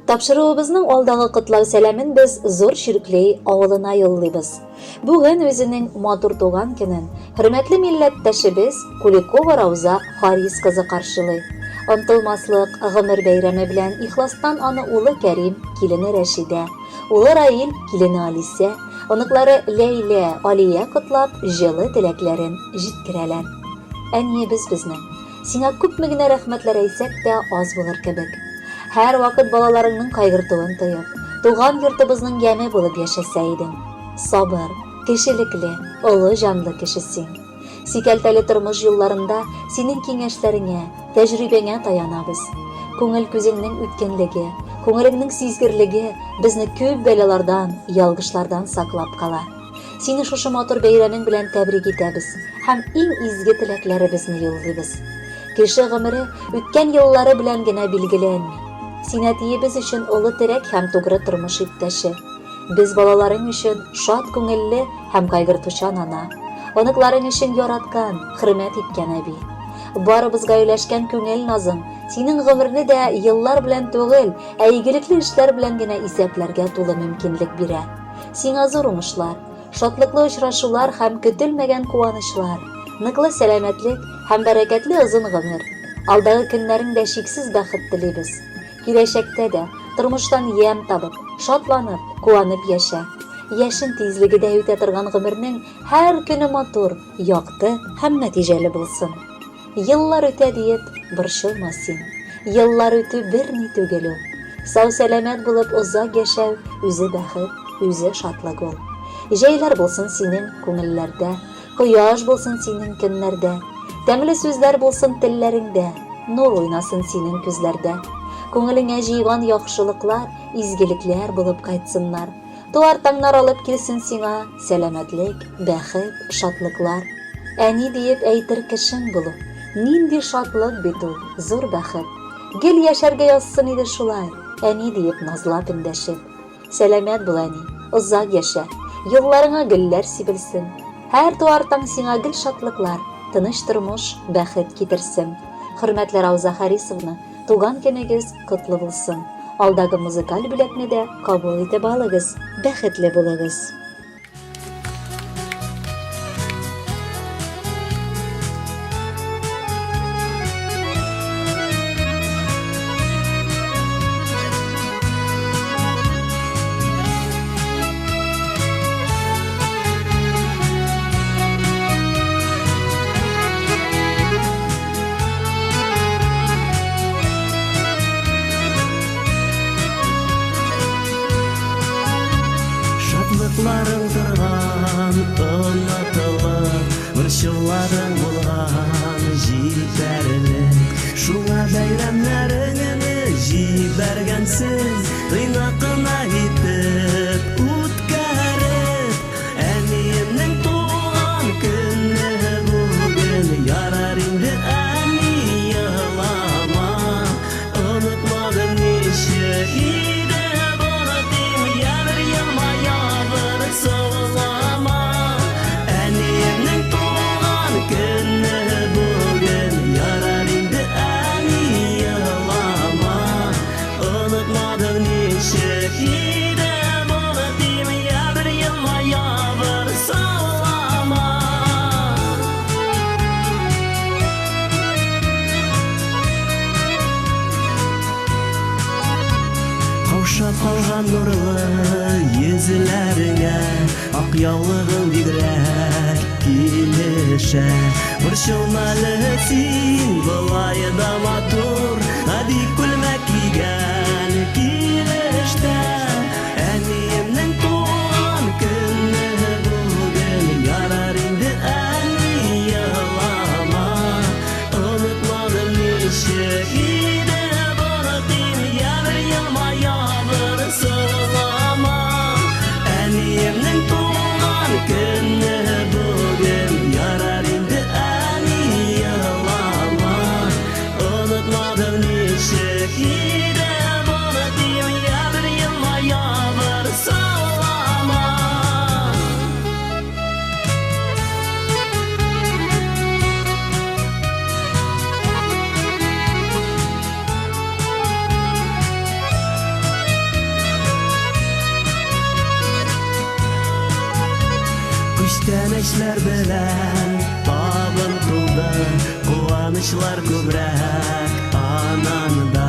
Тапшыруыбызның алдагы котлау сәламен без Зур Чирклей авылына юллыйбыз. Бүген үзенең матур туган көнен хөрмәтле милләттәшебез Куликова Рауза Харис кызы каршылый. Онтылмаслык гомер бәйрәме белән ихластан аны улы Кәрим, килене Рәшидә, улы Раил, килене Алисә, оныклары Ләйлә, Алия котлап, җылы теләкләрен җиткерәләр. Әниебез безнең. Сиңа күпме генә рәхмәтләр әйтсәк тә, аз булыр кебек. Һәрвакыт балаларыңның кайгыртуын тоеп, туган йортыбызның яме булып яшәсә идең. Сабыр, кешелекле, олы җанлы кеше син. Сикәлтәле тормыш юлларында синең киңәшләреңә, тәҗрибәңә таянабыз. Күңел күзеңнең үткенлеге, күңелеңнең сизгерлеге безне күп бәлалардан, ялгышлардан саклап кала. Сине шушы матур бәйрәмең белән тәбрик итәбез һәм иң изге теләкләребезне юллыйбыз. Кеше гомере үткән еллары белән генә билгеләнми. Син әтиебез өчен олы терәк һәм тугры тормыш иптәше. Без балаларың өчен шат күңелле һәм кайгыртучан ана. Оныкларың өчен яраткан, хөрмәт иткән әби. Барыбызга өләшкән күңел назың, синең гомерне дә еллар белән түгел, ә игелекле эшләр белән генә исәпләргә тулы мөмкинлек бирә. Сиңа зур уңышлар, шатлыклы очрашулар һәм көтелмәгән куанычлар, ныклы сәламәтлек һәм бәрәкәтле озын гомер, алдагы көннәреңдә чиксез бәхет телибез. Киләчәктә дә тормыштан ямь табып, шатланып, куанып яшә. Яшен тизлегедәй үтә торган гомернең һәр көне матур, якты һәм нәтиҗәле булсын. Еллар үтә диеп, борчылма син. Еллар үтү берни түгел ул. Сау-сәламәт булып озак яшәү үзе бәхет, үзе шатлык ул. Җәйләр булсын синең күңелләрдә, кояш булсын синең көннәрдә. Тәмле сүзләр булсын телләреңдә, нур уйнасын синең күзләрдә. Күңелеңә җыйган яхшылыклар изгелекләр булып кайтсыннар. Туар таңнар алып килсен сиңа сәламәтлек, бәхет, шатлыклар. Әни диеп әйтер кешең булу, нинди шатлык бит ул, зур бәхет. Гел яшәргә язсын иде шулай, әни диеп назлап эндәшеп. Сәламәт бул, әни, озак яшә, юлларыңа гөлләр сибелсен. Һәр туар таң сиңа гел шатлыклар, тыныч тормыш, бәхет китерсен. Хөрмәтле Рауза Харисовна, Туган көнегез котлы булсын! Алдагы музыкаль бүләкне дә кабул итеп алыгыз, бәхетле булыгыз! Шатлыкларың торган онытылып, борчуларың булган җитәрлек. Шуңа бәйрәмнәреңне җибәргәнсең, тыйнак кына итеп үткәреп. Әниемнең туган көне бүген, ярар инде, әни, елама. Онытмадым ничек иде бары дим, я бер елмая, бер сызлама. Әниемнең туган көне бүген, ярар инде, әни, елама. Онытмадым ничек иде бары дим, я бер елмая, бер сызлама. Каушап калган нурлы йөзләреңә Ак яулыгың бигрәк килешә. Борчылма әле син, болай да матур, Гади күлмәк кигән килеш тә. Әниемнең туган көне бүген, Ярар инде, әни, елама. Онытмадым ничек иде бары дим, Я бер елмая, бер сызлама. Әниемнең туган көне бүген, Ярар инде, әни, елама. Онытмадым ничек. Күчтәнәчләр белән табын тулды, Куанычлар күбрәк ананда.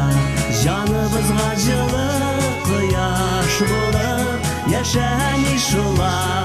Җаныбызга җылы кояш булып, Яшә әни шулай.